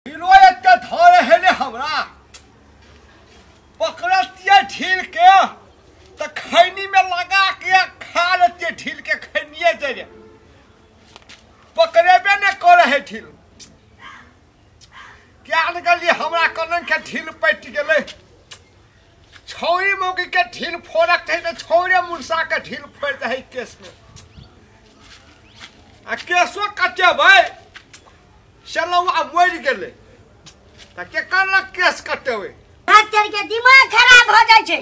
ढिलो धरे है ने हमरा पकड़तियै ढील के त खैनी में लगा के खा लेतियै। ढील के खैनिए जरे पकड़ेबे ने करे है ढील। क्या गेलियै हमरा कनन के ढील पटि गेलै। छौरी मौगी के ढील फोड़क है त छौरे मुनसा के ढील फोड़ दे है केस में। आ केसो कटेबै चलौआ मरि गेलै त केकर लग केस कटेबै। डॉक्टर के दिमाग खराब हो जाइ छै।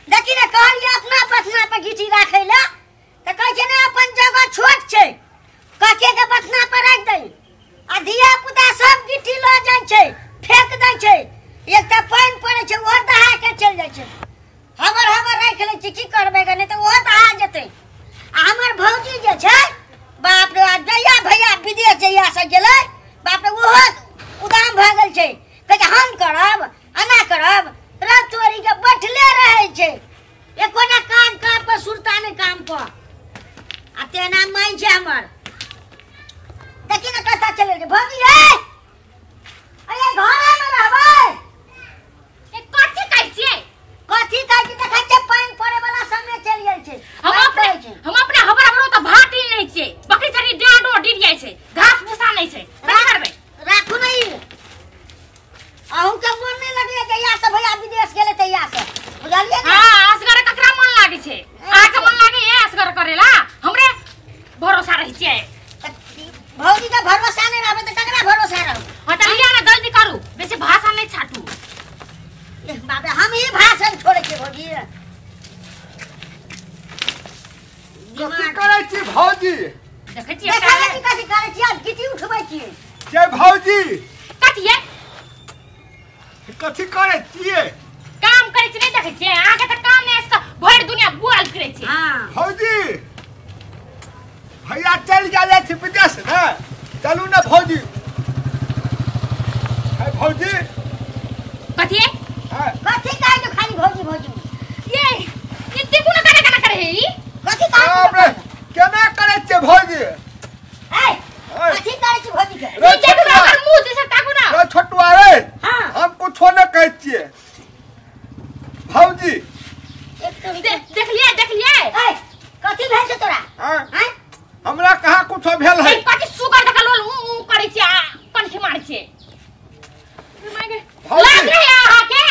देखी ने कहलियै अपना बथना पर गिटी राखै ला त कहै छै ने अपन जगह छोट छै काके के बथना पर राखि दै। आ धिया पुता सब गिटी ल जाइ छै फेंक दै छै। एकटा पानि पड़ै छै ओहो दहा के चलि जाइ छै। हबर हबर राखि लै छी की करबै गे, नहि तऽ ओहो दहा जेतै। आ हमर भौजी जे छै बाप रे जहिया भैया विदेश जहिया से गेलै बाप रे ओहो उदाम भऽ गेल छै। कहै छै हम करब एना करब, रब चोरी के बैठले रहै छै एकोटा काम काज पर सुरता नहि काम पर। आ तेना माय छै हमर। देखी ने कतऽ चलि गेल भौजी। रे अरे घरे में रहबै। ए कथी कहै छियै? कथी कहै छी? देखै छियै पानि पड़े वाला समय चलि गेल छै। हम अपने हबर हमरो तऽ भात ही नहि छियै। बकरी चरी डाँडो डिर जाइ छै, घास भूसा नहि छै। कथी करबै? राखू ने ई। अहूँ के मन नहि लगैया जहिया से भैया विदेश गेलै तहिया से, बुझलियै ने? हां, असगर ककरा मन लागै छै? अहाँके मन लागैया असगर करेला? हमरे भरोसा रहै छियै। भौजी के भरोसा नहि रहबै तऽ ककरा भरोसा रहू? हां तऽ लिअ ने जल्दी करू, बेसी भाषण नहि छाटू। बाप रे हम ही भाषण छोड़ै छियै भौजी। कथी करै छी भौजी? देखै छियै देखै कथी करै छी? आब गिटी उठबै छियै। जय भौजी। कथी यै? कथी करै छियै? काम करै छी नहि देखै छियै? अहाँके तऽ काम नहि अछि तऽ भरि दुनिया बुआल फिरै छी। हां भौजी भैया चलि गेल अछि विदेश ने, चलू ने भौजी। है भौजी कथी यै? कथी कहै छौ खाली भौजी भौजी? ये ये देखू ने केना केना करै है ई। कथी कहै? केना करै छियै भौजी? ए कथी करै छी भौजी के? ई देखू ने ओकर मुँह दिस ताकू ने। रे छोटुआ रे, हम कुछो नहि कहै छियै भौजी। देखलियै देखलियै। ए कथी भेल छै तोरा? हां हमरा कहाँ कुछो भेल है। कथी सुगर जकाँ लोल ऊ ऊ करै छियै आ कनखी मारै छियै। लाज नहि अहाँके?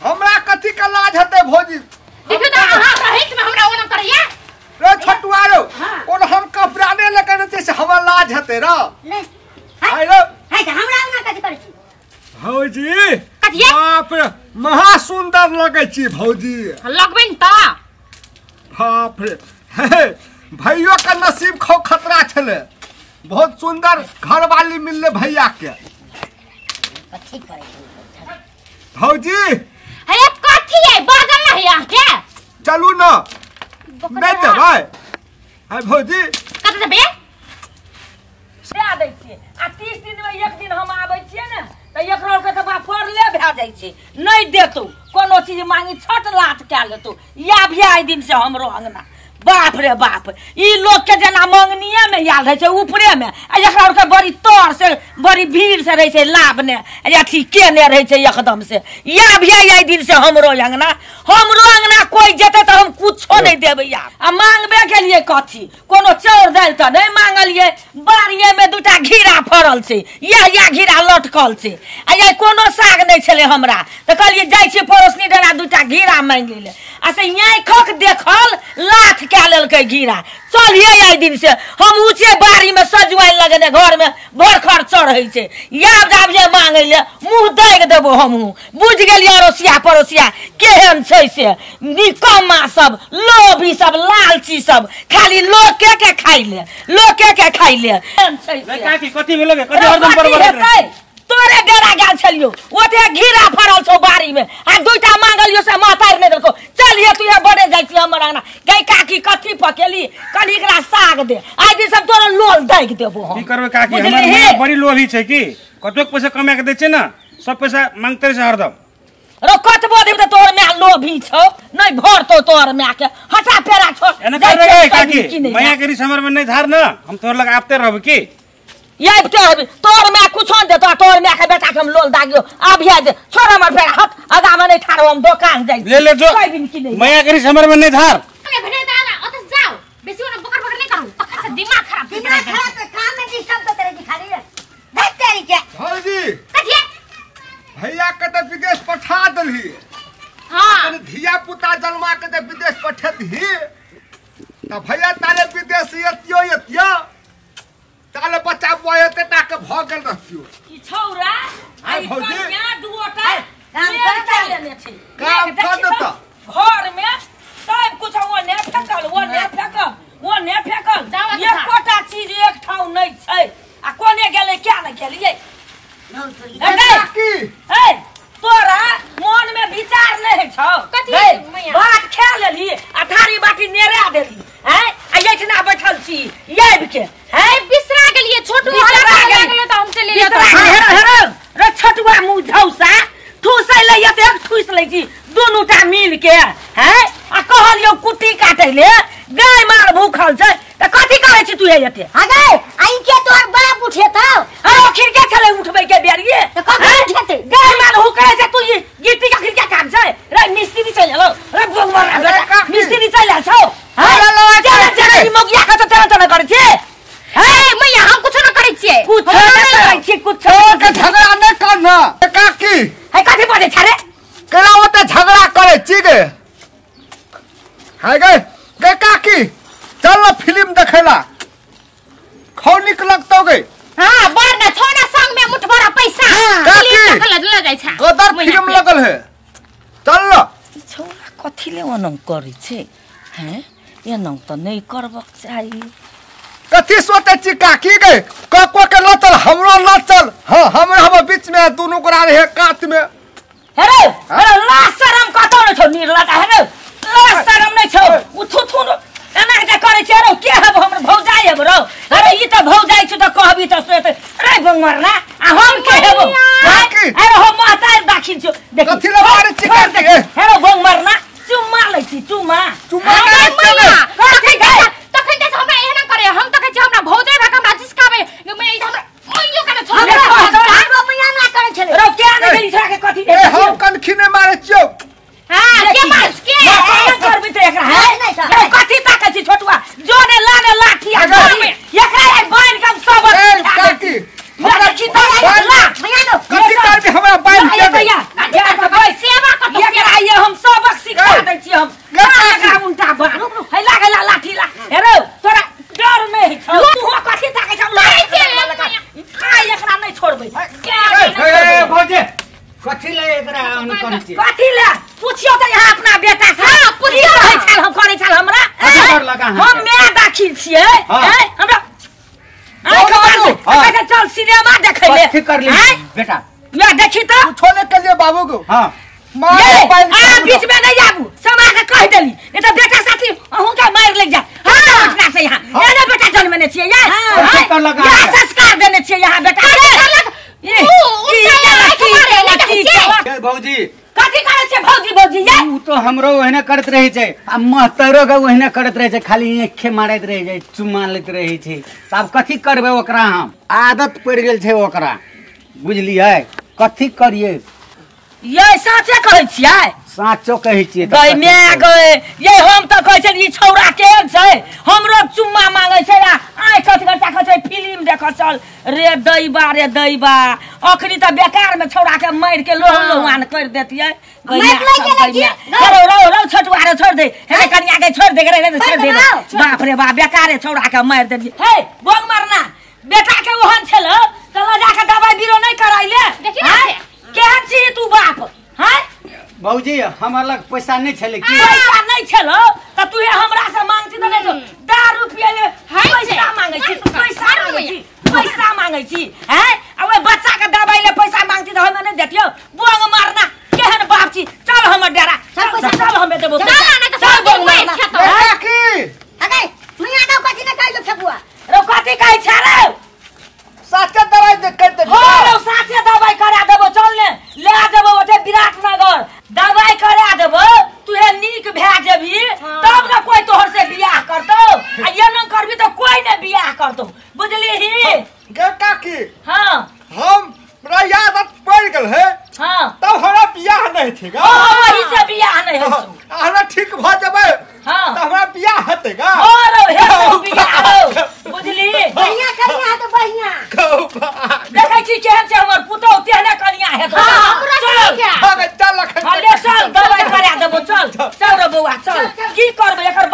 हमरा कथी के लाज हेतै भौजी? देखियौ तऽ अहाँ रहैत में हमरा ओना करैया। रे छोटुआ रो, कोन हम कपड़ा नहि लगे छै से हमरा लाज हेतै रो? नहि हाय रो। हाय तऽ हमरा ओना कथी करै छी भौजी? कथी? बाप रे महा सुन्दर लगै छी भौजी। लगबै ने तऽ। बाप रे भैयो के नसीब खौ खतरा छलै। बहुत सुन्दर घरवाली मिलले भैया के। कथी करै छी भौजी? हे कथी है बाजल नहि अहाँके? चलू न नहि देबै। है भौजी कतऽ जेबै? दए दै छियै आ 30 दिन में एक दिन हम आबै छियै ने तऽ एकरो के तऽ बाप पड़ले भए जाइ छै। नहि देतौ कोनो चीज मांगी छट लात कए लेतौ। या भी आइ दिन से हमरो अंगना बाप रे बाप ई लोग के जेना मंगनिए में आयल रहै छै ऊपरे में। आ एकरा के बड़ी तर से बड़ी भीड़ से रहै छै लाभ ने अथी केने रहै छै एकदम से। या भी आइ दिन से हमरो अंगना हमरो अंगना कोई जेतै तऽ हम कुछो नहि देबै। या आ मांगबे के लिए कथी? कोनो चाउर दालि तऽ नहि मांगलियै। बाड़िए में दूटा घिरा फड़ल छै, या घिरा लटकल छै। आ या कोनो साग नहि छलै हमरा तऽ कहलियै जाइ छियै पड़ोसनी डेरा दूटा घिरा मांगि लै। आ से आँखिक देखल लाथ कए लेलकै घिरा। चलिए आइ दिन से हम ऊँचे बाड़ी में सजुआइन लगेने घर में भरखर चढ़ै छै। या जाब जे मांगै ले मुँह दागि देबो हमहूँ। बुझि गेलियै अड़ोसिया पड़ोसिया केहन छै से निकम्मा सब, लोभी सब, लालची सब, खाली लोके के खाइ ले लोके के खाइ ले। काकी कथी भेलै? कथी हरदम बड़बड़ैत रहै? तोरे डेरा गेल छलियौ ओते घिरा फड़ल छौ बाड़ी में आ दूटा मांगलियौ से मातारि नहि देलकौ। चलिए तू यहाँ बड़े जाइ छी हमर अंगना। गै काकी कथी पकेली? कनि एकरा साग दे। आइ दिन सब तोरा लोल दागि देबो हम। की करबै काकी, हमर माय बड़ी लोभी छै की कतेक पैसा कमा के दै छै ने सब पैसा मांगते रहै छै हरदम। रो कतबो देब तऽ तोहर माय लोभी छौ, नहि भरतौ तोहर माय के। हटा पेरा छोड़। एना करबै काकी, माया के रिस हमर में नहि धार न, हम तोहर लग आबते रहब की। आबिते हेबी तोर my कुछो न देतो तोर my के बेटा के हम लोल दागियो आबिया दे छोड़ हमर पैर हट आगा में नहीं ठाड़ो हम दोकान जाइ ले ले जो कोई बिन की नहीं माया करी हमर में नहीं धार अरे भेड़े दादा ओत जाओ बेसी ओना बकर बकर नहीं करू तखन से दिमाग खराब दिमाग खराब तो काम में डिस्टर्ब तो तेरे की खाली धत तेरी के भौजी कथिए भैया के त विदेश पठा देलही। हां अपन धिया पुता जन्मा के त विदेश पठेतही त भैया ताले विदेश एतियो एतियो ताले बच्चा बोएते टा के भ गेल रहतियो। ई छौरा आई भौजी कन्या दुओटा काम करता लेने छै काम कर देता घर में सब कुछ वो ने फेकल वो ने फेकल वो ने फेकल एकोटा चीज एक ठाव नहीं छै आ कोने गेलै क्या न गेलियै काकी ए तोरा मन में विचार नहीं छौ भात खा लेली आ थारी बाटी नेरा देली हैं आ एठना बैठल छी आबि के हैं बिसरा गेलियै छोटू हरा गेलै त हमसे ले लेतो हेरो हेरो रे छोटुआ मुंह झौसा ठूसै ले एतेक ठूस लै छी दुनू टा मिल के हैं आ कहलियौ कुट्टी काटै ले गाय मार भूखल छै त कथी करै छी तू एते आ गए आई के तोर बाप उठेतौ अरे खिड़के छलै उठबै के बेरिए त कखन उठेतै गाय मार हुकरै छै तू गिट्टी का खिड़के काम छै रे मिस्त्री चलि एलौ रे बोगमर बेटा मिस्त्री चलि आयल छौ हैं चल चल ई मौगिया के त तेना तेना करै छी ए मैया हम कुछो न करै छियै कुछो न करै छी कुछो के झगड़ा नहीं करना काकी है कथी बजै छ रे केना ओते झगड़ा करै छी गे है गे गे काकी चल ना फिल्म देखेला खौ निक लगतौ गे। हां बर ना छौ ना संग में मुठ भरा पैसा काकी लग जाइ छै गदर फिल्म लगल है चल ना। छौरा कथी ले ओनम करै छै हैं एनम त नहीं करबक चाही। कथी सोचै छी काकी गे कको के ल चल हमरो ल चल। हां हमरा हम बीच में दुनू गोरा रहे कात में। हेरे हेरे ला शरम कतौ नै छौ निर्लटा हेरे ला शरम नै छौ उथु थु एना के करै छै रे के हब हमर भौजाइ हेब रौ। अरे ई त भौजाइ छु त कहबी त सोते रे बंगमरना आ हम के हेबो काकी अरे हम महतार दाखिन छु देखि कथी ल मारै छी काकी हेरो बंगमरना चुम्मा लै छी चुम्मा चुम्मा तखन तखन त हमरा एहना करे हम त कहै छी हमरा भौजाइ भक हमरा जिसकाबे मैं ई हमरा मैयो के छोड़ हमरो मैया ना करै छलै रौ के नै गेली छोरा के कथी ए हम कनखी नै मारै छियौ। हां के मार के ना करबी त एकरा है रौ कथी ताकै छी छोटुआ जोने लाने लाठी आ एकरा एक बांध के हम सब ए काकी हमरा की त ला मैया नो कथी करबी हमरा बांध के दे सेवा कर एकरा ये हम सबक सिखा दै छी हम एकरा उल्टा बांध है लागला लाठी ला हेरो तोरा डर नै छौ तू कथी ताकै छ आ एकरा नै छोड़बै ए भौजी कथी ले एकरा अन करै छी कथी ले पुछियो त यहाँ अपना बेटा से। हां पुछियो रहै छल हम करै छल हमरा हम my दाखिल छियै हैं हमरा आइ खबर चल सिनेमा देखै ले कथी कर ली बेटा या देखी त छोड़े के लिए बाबू को। हां आ बीच में नहीं आबू समा के कह देली नहीं त बेटा साथी अहूं के मार लग जा। हां उठना से यहां एने बेटा जन्मने छियै यार हां संस्कार देने छियै यहां बेटा के के भौजी कथी करै छै भौजी भौजी ये उ तो हमरो ओहने करत रहे छै आ महतरो के ओहने करत रहे छै खाली आंखे मारैत रहे छै चुम्मा लैत रहे छै त आब कथी करबै ओकरा हम आदत पड़ गेल छै ओकरा बुझलियै कथी करियै ये साचे कहै छियै साचो कहै छियै गई my गए ये हम त कहै छै ई छौरा केहन छै हमरो चुम्मा मांगै छै आ आइ कथी करता कहै छै फिल्म देख चल रे दैबा रे दैबा अखनी त बेकार में छौरा के मार के लोह लोहान कर देतियै। रौ रौ रौ छोटुआ रे छोड़ दे हे कनिया के छोड़ दे रे छोड़ दे बाप रे बाप बेकारे छौरा के मार देलियै। हे बोंग मारना बेटा के ओहन छल त ल जा के दवाई बीरो नै कराइले केहन छी तू बाप हैं भौजी हमरा लग पैसा नहीं छले की पैसा नहीं छलो त तू हमरा से मांगती त नहीं तो दारू पिए ले पैसा मांगै छी पैसा मांगै छी पैसा मांगै छी हैं आ ओइ बच्चा के दवाई ले पैसा मांगती त हमे नहीं देतियौ। बोंग मारना केहन बाप छी चल हमर डेरा चल पैसा चल हमे देबो चल ना त चल बोंग मारना काकी अगे मैया दौ कथी न कहै छपुआ रौ कथी कहै छ रे साचे दवाई दे कर दे। हो रौ साचे दवाई करा देबो चल ने ले जेबो ओते विराटनगर दवाई करा देबो तू हे नीक भए जेबी तब न कोई तोहर से बियाह करतौ आ ये न करबी त कोई ने बियाह करतौ बुझलिही। गे काकी नहि छै गा। हां, वही से बियाह नहि होइ छौ। हमरा ठीक भ जेबै। हां। त हमरा बियाह हेतै गा। हां रौ, हेतौ बियाह रौ, बुझली? बढ़िया कनिया हेतौ, बढ़िया। देखै छी केहन छै हमर पुतहु, तेहने कनिया हेतौ। हां, हमरा चल। ठीक है। हां, चल लखन। हां, ले चल, दवाई करा देबो, चल चल रे बौआ चल। की करबै, एकर